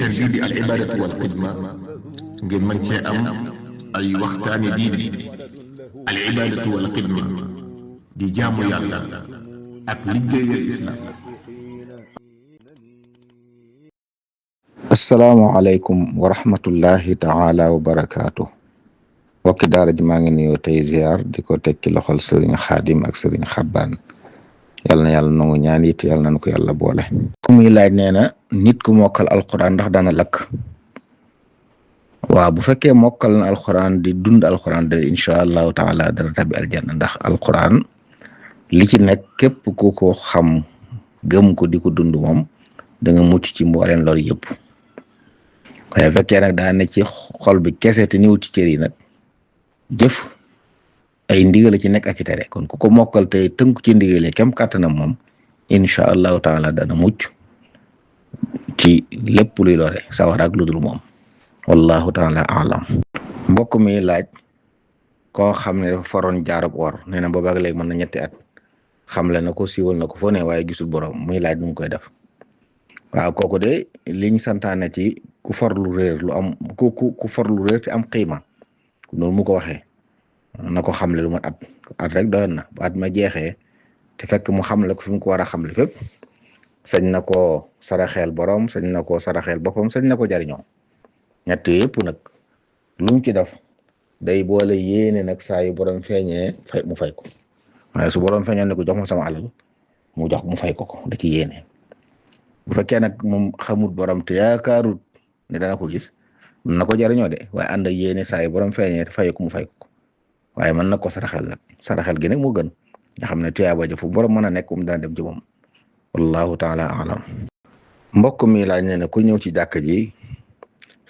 chaîne bii di al ibadatu wal xidma ngeen mën cee am ay waxtaani diine al ibadatu wal xidma di jaamu yàlla ak liggéeyal islam. asalaamaaleykum wa rahmatullahi taala wa barakaatu. mbokki daara ji maa ngi nuyoo tey ziar di ko tekki loxol sëriñ xaadim ak sëriñ xabbaan yàlla na yàlla nangu ñaan it yàlla nañ ko yàlla boole. ku muy laaj nee na nit ku mokkal alquran ndax dana lakk. waaw bu fekkee mokkal na alquran di dund alquran de incha allahu taala dana tabi aljanna ndax alquran li ci nekk képp ku ko xam gëm ko di ko dund moom da nga mucc ci mbooleen loolu yëpp. waaye fekkee nag daa ne ci xol bi kese te ñëw ci cër yi nag jëf ay ndigal ci nekk ak i tere kon ku ko mokkal te tënku ci ndigale kem kàttanam moom incha allahu taala dana mucc ci lépp luy lore sawar ak lu dul moom wallahu taala alam. mbokk mi laaj koo xam ne dafa faroon jaarab or nee na boobaag léegi mën na ñetti at xamle na ko siiwal na ko foo ne waaye gisul borom muy laaj nu mu koy def. waaw kooku de liñ santaane ci ku farlu réer lu am ku farlu réer te am xiima noonu mu ko waxee na ko xamle lu ma at rek doyoon na bu at ma jeexee te fekk mu xamle ko fi mu ko war a xamle fépp sañ na ko saraxeel borom sañ na ko saraxeel boppam sañ na ko jariñoo ñett yëpp nag lu mu ci def day boole yéene nag saa yu borom feeñee mu fay ko waaye su borom feeñee ne ko jox ma sama alal mu fay ko da ci yéene. bu fekkee nag moom xamut borom te yaakaarut ne dana ko gis mën na ko jariñoo de waaye ànd ak yéene saa yu borom feeñee te fay ko mu fay ko waaye mën na ko saraxel nag saraxel gi nag moo gën nga xam ne tuyaaba ja fu borom mën a nekk dana dem ci moom wallahu taala alam. mbokk mi laaj ne ku ñëw ci jàkk ji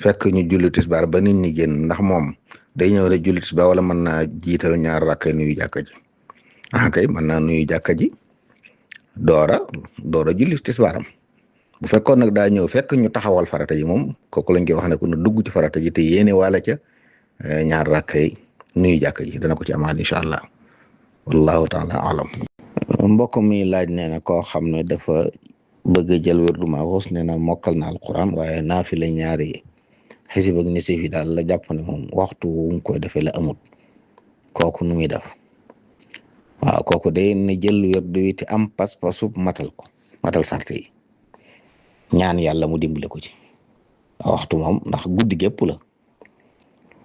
fekk ñu julli tisbaar ba nit ñi génn ndax moom day ñëw rek julli tisbaar wala mën naa jiital ñaar rakkay nuyu jàkka ji kay mën naa nuyu jàkka ji doora julli tisbaaram. bu fekkoon nag daa ñëw fekk ñu taxawal farata ji moom kooku lañ koy wax ne ku na dugg ci farata ji te yéene wala ca ñaar rakkay nuyu jàkk ji dana ko ci amaat incha allah wallahu taala alam. mbokk mi laaj nee na koo xam ne dafa bëgg a jël wérdu maaxuus nee na mokkal na alquran waaye naafila ñaari xisib ak nisif yi daal la jàpp ne moom waxtu wu mu koy defee la amut kooku nu muy def. waaw kooku day na jël wérdu wi te am pas-pasub matal sart yi ñaan yàlla mu dimbale ko ci waxtu moom ndax guddi gépp la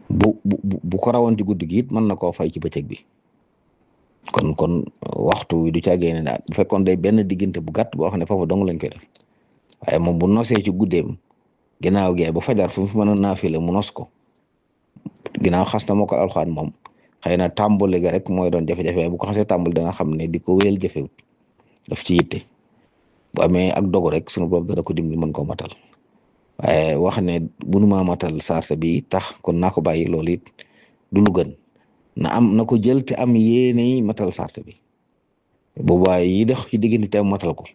bu ko rawoon ci guddi gi it mën na koo fay ci bëccëg bi kon waxtu wi du caagee ne daal bu fekkoon day benn diggante bu gàtt boo xam ne foofu dong lañ koy def waaye moom bu nosee ci guddeem ginnaaw gee ba fajar fu mu fi mën a naafile mu nos ko ginnaaw xas na moo ko alxaan moom xëy na tàmbali ga rek mooy doon jafe-jafe bu ko xasee tàmbali dana xam ne di ko wéyal jafewut daf ci yitte bu amee ak dogu rek sunu borom dana ko dimbali mën koo matal waaye wax ne bunuma matal sart bi tax kon naa ko bàyyi loolu it du lu gën na ko jël te am yéene matal sart bi boobaa yi dox ci diggante te matal ko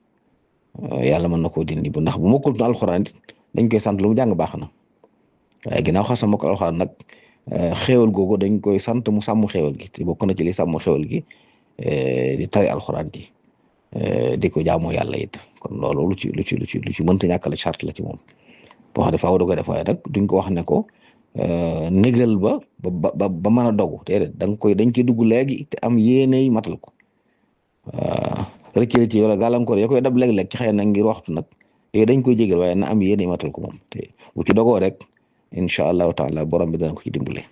yàlla mën na koo dindi bu ndax bu mokkul na alxuraan it dañ koy sant lu mu jàng baax na waaye ginnaaw xas na mokkal alxuraan nag xéewal googu dañ koy sant mu sàmm xéewal gi te bokk na ci li sàmm xéewal gi di tari alxuraan ji di ko jaamoo yàlla it kon loolu lu ci mënta ñàkk la charte la ci moom boo xam ne faaw da koy def waaye nag duñ ko wax ne ko négal ba mën a dogu te dañ ciy dugg léegi te am yéeney matal ko rëcc wala gàllankoor ya koy dab léeg-léeg ci xëy na ngir waxtu nag yooyu dañ koy jégal waaye na am yéeney matal ko moom te bu ci dogoo rek incha allahu taala borom bi dana ko ci dimbale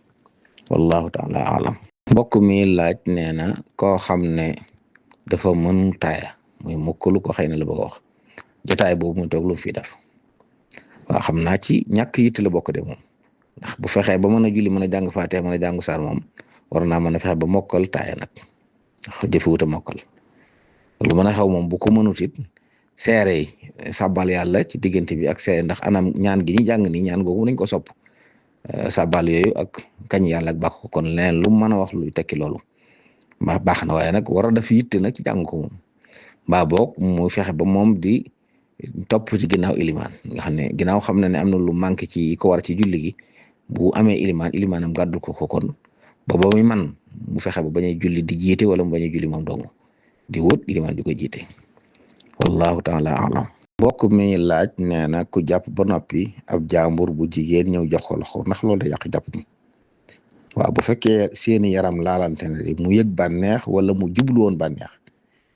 wallahu taala alam. mbokk mi laaj nee na koo xam ne dafa mën taaya muy mokkalu ko xëy na la bëgg a wax jotaay boobu muy toog lu mu fi def waaw xam naa ci ñàkk yitte la bokk de moom ndax bu fexee ba mën a julli mën a jàng faatiha mën a jàng saar moom war naa mën a fexe ba mokkal taaya nag ndax jëfewut a mokkal lu mën a xew moom bu ko mënut it seere yi sàbbal yàlla ci diggante bi ak seere ndax anam ñaan gi ñi jàng nii ñaan googu nañ ko sopp sàbbal yooyu ak kañ yàlla ak bàkk ko kon leneen lu mën a wax luy tekki loolu mbaa baax na waaye nag war a def yitte nag ci jàng ko moom mbaa boog mu fexe ba moom di topp ci ginnaaw ilimaan nga xam ne ginnaaw xam na ne am na lu manqué ci ko war ci julli gi bu amee ilimaanam gàddu ko kon ba muy man mu fexe ba bañ a julli di jiite wala mu bañ a julli moom dong di wut ilimaan di ko jiite wallahu taala alam. mbokk mi laaj nee na ku jàpp ba noppi ab jàmbur bu jigéen ñëw jox ko loxo ndax loolu da yàq jàpp mi. waaw bu fekkee seeni yaram laalante ne mu yëg bànneex wala mu jublu woon bànneex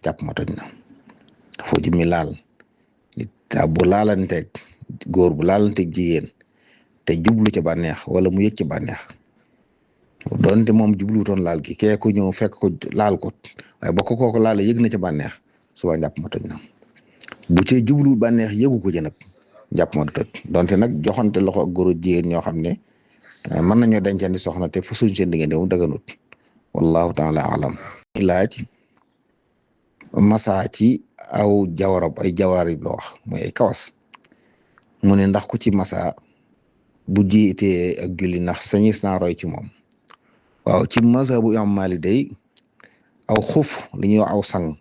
jàpp ma toj na foo jëmmi laal nit bu laalanteeg góor bu laalanteeg jigéen te jublu ca bànneex wala mu yëg ci bànneex doonte moom jubluwutoon laal gi kee ko ñëw fekk ko laal ko waaye boo ko kooku laale yëg na ca bànneex suba jàpp ma toj na bu cee jublu bànneex yëgu ko ci nag jàpp ma du toj donte nag joxante loxo ak góor jigéen ñoo xam ne mën nañoo dencandi soxna te fu suñ seen diggante mu daganut wallahu taala alam. laaj masa ci aw jawarab ay jawaari loo wax mooy ay kawas mu ne ndax ku ci masa bu jiitee ak julli ndax sañis naa roy ci moom. waaw ci mazhabu imam Maalik day aw xuf li ñuy wax aw sang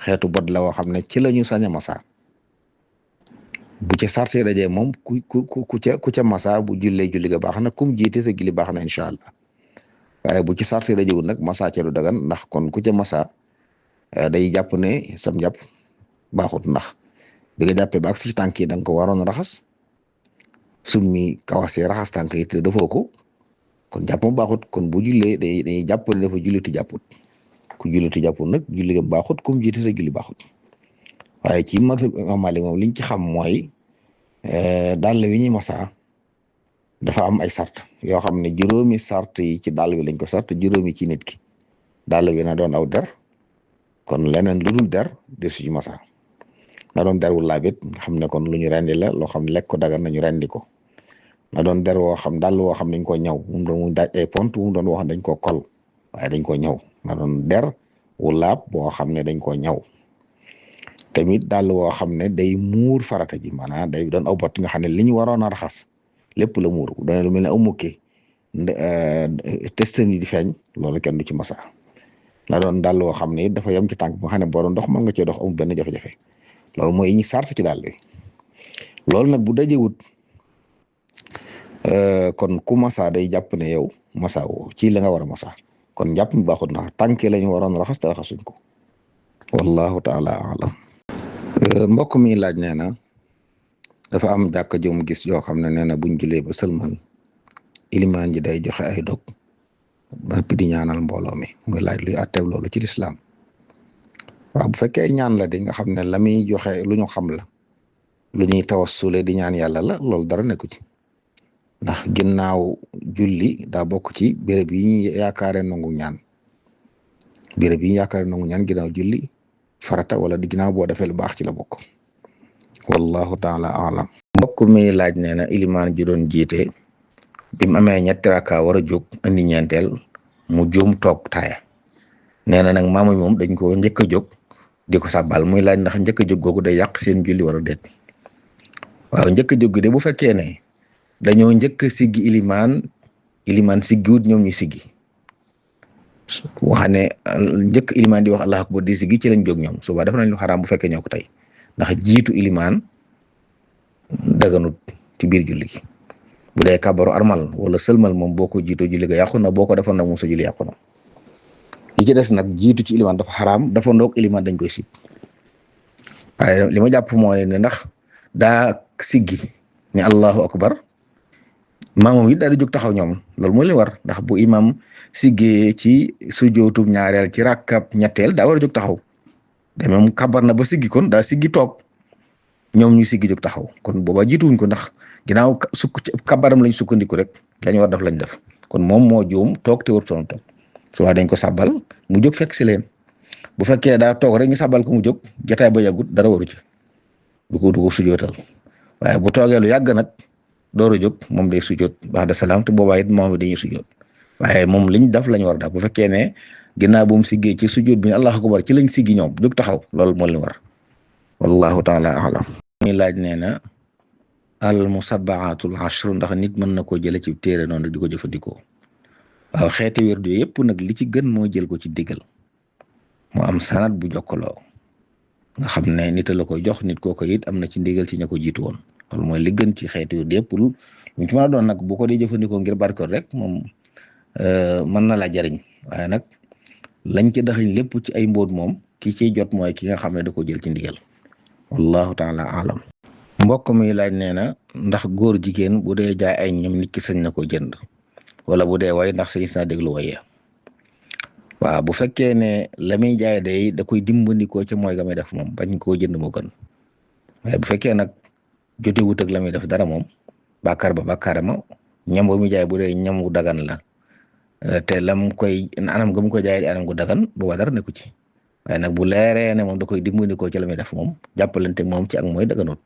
xeetu bot la woo xam ne ci la ñu sañ a masa bu ca sarte dajee moom ku ca masa bu jullee julli ga baax na kum jiite sa julli baax na incha allah waaye bu ci sarte dajewul nag masa ca du dagan ndax kon ku ca masa day jàpp ne sam jàpp baaxut ndax bi nga jàppee ba ak si tànk yi da nga ko waroon raxas summi kawasee raxas tànk yi te defoo ko kon jàpp ma baaxut kon bu jullee day jàpp ne dafa julliti jàpput ku julliti jàpput nag julli gam baaxut kum jiite sa julli baaxut waaye ci mazhab Imam Malik moom liñ ci xam mooy dàll wi ñuy masa dafa am ay sart yoo xam ne juróomi sart yi ci dàll bi lañ ko sart juróomi ci nit ki dàll bi na doon aw der kon leneen lu dul der de suñu masa na doon der wu laabit nga xam ne kon lu ñu rendi la loo xam ne lekk ko dagan nañu rendi ko na doon der woo xam dàll woo xam dañ ko ñaw mu doon mu daaj ay pont mu doon wax dañ ko kol waaye dañ ko ñaw na doon der wu laab boo xam ne dañ ko ñaw tamit dàll woo xam ne day muur farata ji maanaam day doon aw bot nga xam ne li ñu waroon a raxas lépp la muur bu doon lu mel ne aw mukke testan yi di feeñ loolu kenn du ci masa na doon dàll woo xam ne dafa yem ci tànk ba xam ne boo doon dox mën nga cee dox amul benn jafe-jafe loolu mooy ñi sart ci dàll bi loolu nag bu dajewut kon ku masa day jàpp ne yow masa woo ci la nga war a masa kon jàpp mi baaxut ndax tànk la ñu waroon raxas te raxasuñ ko wallahu taala alam. mbokk mi laaj nee na dafa am jàkka jum gis yoo xam ne nee na buñ julee ba sëlmal ilimaan ji day joxe ay dog ba di ñaanal mbooloo mi muy laaj luy àtteeb loolu ci lislaam. waaw bu fekkee ñaan la di nga xam ne la muy joxe lu ñu xam la lu ñuy tawassule di ñaan yàlla la loolu dara nekku ci ndax ginnaaw julli daa bokk ci béréb yi ñu yaakaare nangu ñaan béréb yi ñu yaakaare nangu ñaan ginnaaw julli farata wala di ginnaaw boo defee lu baax ci la bokk wallahu taala alam. mbokk mi laaj nee na ilimaan ji doon jiite bi mu amee ñetti raka war a jóg andi ñeenteel mu juum toog taaya nee na nag maamu moom dañ ko njëkk a jóg di ko sàbbal muy laaj ndax njëkk a jóg googu day yàq seen julli war a déet. waaw njëkk a jóg gi de bu fekkee ne dañoo njëkk a siggi ilimaan siggiwut ñoom ñu siggi wax ne njëkk ilimaan di wax allahu akbar di siggi ci lañ jóg ñoom suba def nañ lu xaraam bu fekkee ñoo ko tey ndax jiitu ilimaan daganut ci biir julli gi bu dee kabaru armal wala sëlmal moom boo ko jiitoo julli ga yàqu na boo ko defoon nag moom sa julli yàqu na yi ci des nag jiitu ci ilimaan dafa xaraam dafa ndoog ilimaan dañ koy sib waaye li ma jàpp moo ne ndax daa siggi ne allahu akbar maamam it daal di jóg taxaw ñoom loolu moo leen war ndax bu imam siggee ci sujootum ñaareel ci rakkab ñetteel daa war a jóg taxaw de moom kabar na ba siggi kon daa siggi toog ñoom ñu siggi jóg taxaw kon booba jiituwuñ ko ndax ginnaaw kabaram lañ sukkandiku rek lañu war def lañ def kon moom moo juum toog te warutoon toog su dañ ko sàbbal mu jóg fekk si leen bu fekkee daa toog rek ñu sàbbal ko mu jóg jotaay ba yàggut dara waru ci du ko sujootal waaye bu toogee lu yàgg nag door a jóg moom day sujoot baax de salaam te boobaa it moom dañuy sujoot waaye moom liñ def lañ war a def bu fekkee ne ginnaaw bu mu siggee ci sujoot bi allahu akbar ci lañ siggi ñoom jóg taxaw loolu moo leen war wallahu taala alam. ñuy laaj nee na al musabbaatul ashr ndax nit mën na koo jële ci téere noonu di ko jëfandikoo waaw xeeti wérdu yëpp nag li ci gën moo jël ko ci diggal mu am sanad bu jokkaloo nga xam ne nit la koy jox nit kooko it am na ci ndigal ci ña ko jiitu woon loolu mooy li gën ci xeeti wérdu yëpp lu ci mën a doon nag bu ko dee jëfandikoo ngir barkoor rek moom mën na la jariñ waaye nag lañ ci daxañ lépp ci ay mbóot moom ki ciy jot mooy ki nga xam ne da ko jël ci ndigal wallahu taala alam. mbokk mi laaj nee na ndax góor jigéen bu dee jaay ay ñam nit ki sañ na ko jënd wala bu dee way ndax sañ na déglu waye waaw bu fekkee ne la muy jaay day da koy dimbandikoo ci mooy ga muy def moom bañ koo jënd moo gën waaye bu fekkee nag jotewut ak la muy def dara moom bàkkaar ba bàkkaar ma ñam ba muy jaay bu dee ñam gu dagan la te lam koy anam ga mu ko jaay di anam gu dagan booba dara nekku ci waaye nag bu leeree ne moom da koy dimbandikoo ci la muy def moom jàppalante moom ci ak mooy daganut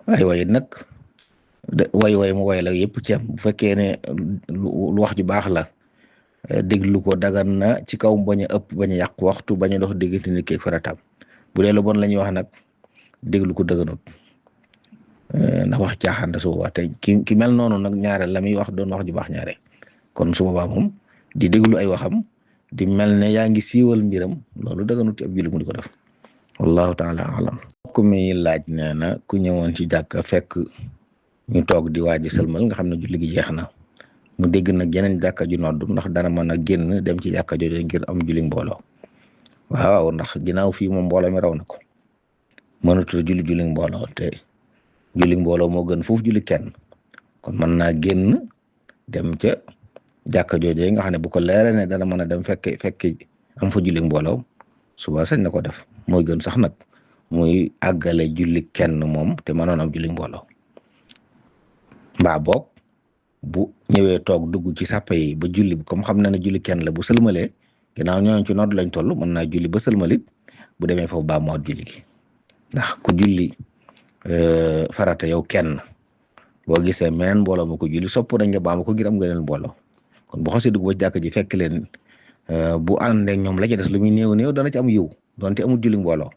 waaye waaye nag way mu way la yëpp ci am bu fekkee ne lu wax ju baax la déglu ko dagan na ci kaw bañ a ëpp bañ a yàq waxtu bañ a dox diggante nit ki farataam bu dee lu bon la ñuy wax nag déglu ko daganut ndax wax caaxaan da su boobaa te ki mel noonu nag ñaare la muy wax doon wax ju baax ñaare kon su boobaa moom di déglu ay waxam di mel ne yaa ngi siiwal mbiram loolu daganut ci ab jullit mu di ko def wallahu taala alam. ku mi laaj nee na ku ñëwoon ci jàkka fekk ñu toog di waaji sëlmal nga xam ne julli gi jeex na mu dégg nag yeneen jàkka ju nodd ndax dana mën a génn dem ci jàkka jooju ngir am julli mbooloo waaw ndax ginnaaw fii moom mbooloo mi raw na ko mënatul julli mbooloo te julli mbooloo moo gën foofu julli kenn kon mën naa génn dem ca jàkka jooju nga xam ne bu ko leeree ne dana mën a dem fekk am fa julli mbooloo suba sañ na ko def mooy gën sax nag muy àggale julli kenn moom te mënoon am julli mbooloo mbaa boog bu ñëwee toog dugg ci sàppe yi ba julli comme xam na ne julli kenn la bu sëlmalee ginnaaw ñooñu ci nodd lañ toll mën naa julli ba sëlmalit bu demee foofu baa mu julli gi ndax ku julli farata yow kenn boo gisee meneen mbooloo mu ko julli sopp nañ nga baamu ko ngir am nga leen mbooloo kon bu xasee dugg ba jàkk ji fekk leen bu àndee ñoom la ci des lu muy néew dana ci am yiw donte amul julli mbooloo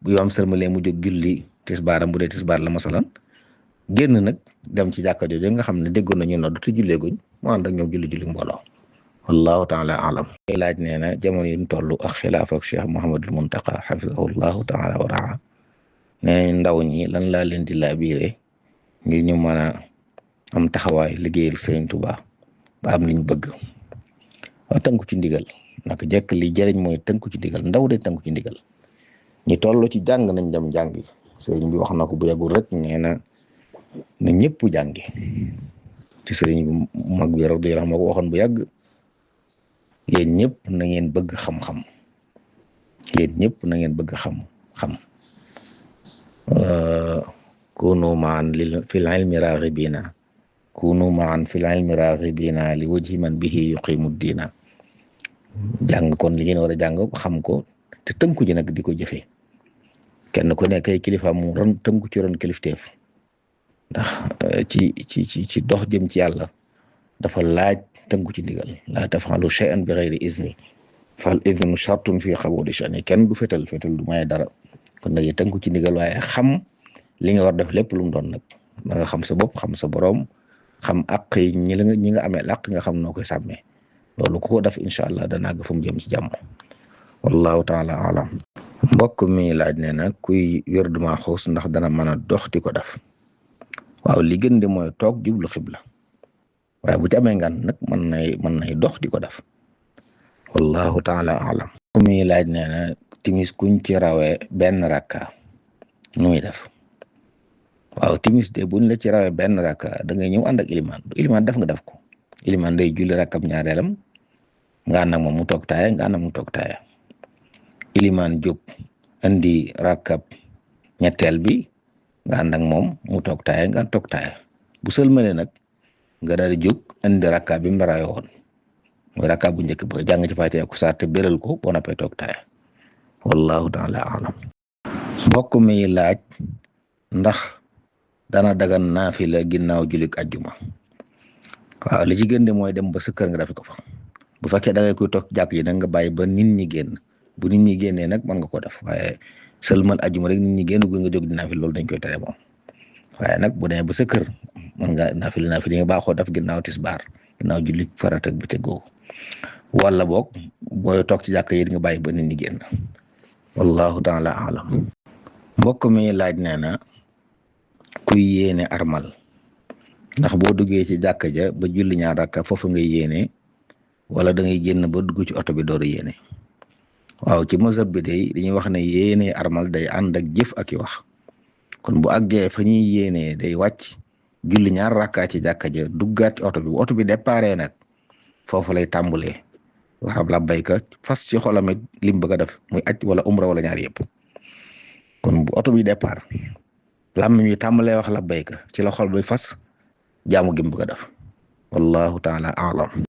bu yow am sëlmalee mu jóg julli tisbaaram bu dee tisbaar la masalan génn nag dem ci jàkka jooju nga xam ne déggoon nañu nodd te julleeguñ mu ànd ak ñoom julli mbooloo wallahu taala alam. laaj nee na jamono yi ñu toll ak xilaaf ak Cheikh Mouhamadul Muntaqa xafidahullahu taala wa raa nee ndaw ñi lan laa leen di laabiire ngir ñu mën a am taxawaay liggéeyal Sëriñ Tuubaa ba am liñ bëgg waaw tënku ci ndigal naka jekk li jëriñ mooy tënku ci ndigal ndaw de tënku ci ndigal ñi toll ci jàng nañ dem jàngi sëriñ bi wax na ko bu yàggul rek nee na ñëpp jàngi ci sëriñ bi mag bi radiyallahu anhu moo ko waxoon bu yàgg yéen ñëpp na ngeen bëgg xam-xam yéen ñëpp na ngeen bëgg xam-xam kunu maan fil ilmi raghibina kunu maan fil ilmi raghibina li wajhi man bihi yuqimu diina jàng kon li ngeen war a jàng xam ko te tënku ji nag di ko jëfee kenn ku nekk ay kilifa mu ron tënku ci ron kilifteef ndax ci dox jëm ci yàlla dafa laaj tënku ci ndigal laa taf'alu shay'an bi ghayri izni fal idnu shartun fi qabuli sha'ni kenn du fetal du may dara kon nag tënku ci ndigal waaye xam li nga war def lépp lu mu doon nag da nga xam sa bopp xam sa boroom xam àq yi ñi nga amee àq nga xam noo koy sàmmee loolu ku ko def incha allah danaa ga fu mu jëm ci jàmm wallahu taala alam. mbokk mi laaj nee na kuy wérdu Maaxuus ndax dana mën a dox di ko def waaw li gën de mooy toog jublu xibla waaye bu ci amee ngan nag mën nay dox di ko def wallahu taala alam. mbokk mi laaj nee na timis kuñ ci rawee benn rakka nu muy def waaw timis de buñ la ci rawee benn rakka da ngay ñëw ànd ak ilimaan def nga def ko ilimaan day julli rakkam ñaareelam nga ànd ak moom mu toog taaya nga ànd ak mu toog taaya ilimaan jóg andi rakkab ñetteel bi nga ànd ak moom mu toog taaya nga toog taaya bu sëlmale nag nga daal di jóg andi rakkaab bi mu rawee woon mooy rakkaab bu njëkk ba jàng ci Faatiha ku saar te béral ko boo noppee toog taaya wallahu taala alam. mbokk mi laaj ndax dana dagan naafila ginnaaw julik ajjuma waaw li ci gën de mooy dem ba sa kër nga defi ko fa bu fekkee da ngay koy toog jàkk ji nag nga bàyyi ba nit ñi génn bu nit ñi génnee nag mën nga ko def waaye sëlmal ajjuma rek nit ñi génn gu nga jóg di naafila loolu dañ koy tere moom waaye nag bu demee ba sa kër mën nga naafila yi nga baaxoo def ginnaaw tisbaar ginnaaw julik farata bi te googu wala boog booy toog ci jàkk yi nga bàyyi ba nit ñi génn wallahu taala alam. mbokk mi laaj nee na kuy yéene armal ndax boo duggee ci jàkka ja ba julli ñaar rakka foofu ngay yéene wala da ngay génn ba dugg ci oto bi door a yéene waaw ci mazhab bi day dañuy wax ne yéene armal day ànd ak jëf ak i wax kon bu àggee fa ñuy yéenee day wàcc julli ñaar rakkaa ci jàkka ja duggaat ci oto bi bu oto bi déparé nag foofu lay tàmbalee wax labbayka fas ci xolam it lim bëgg a def muy aj wala umra wala ñaar yëpp kon bu oto bi départ lam ñuy tàmbalee wax labbayka ci la xol bay fas jaamu gi mu bëgg a def wallahu taala a'lam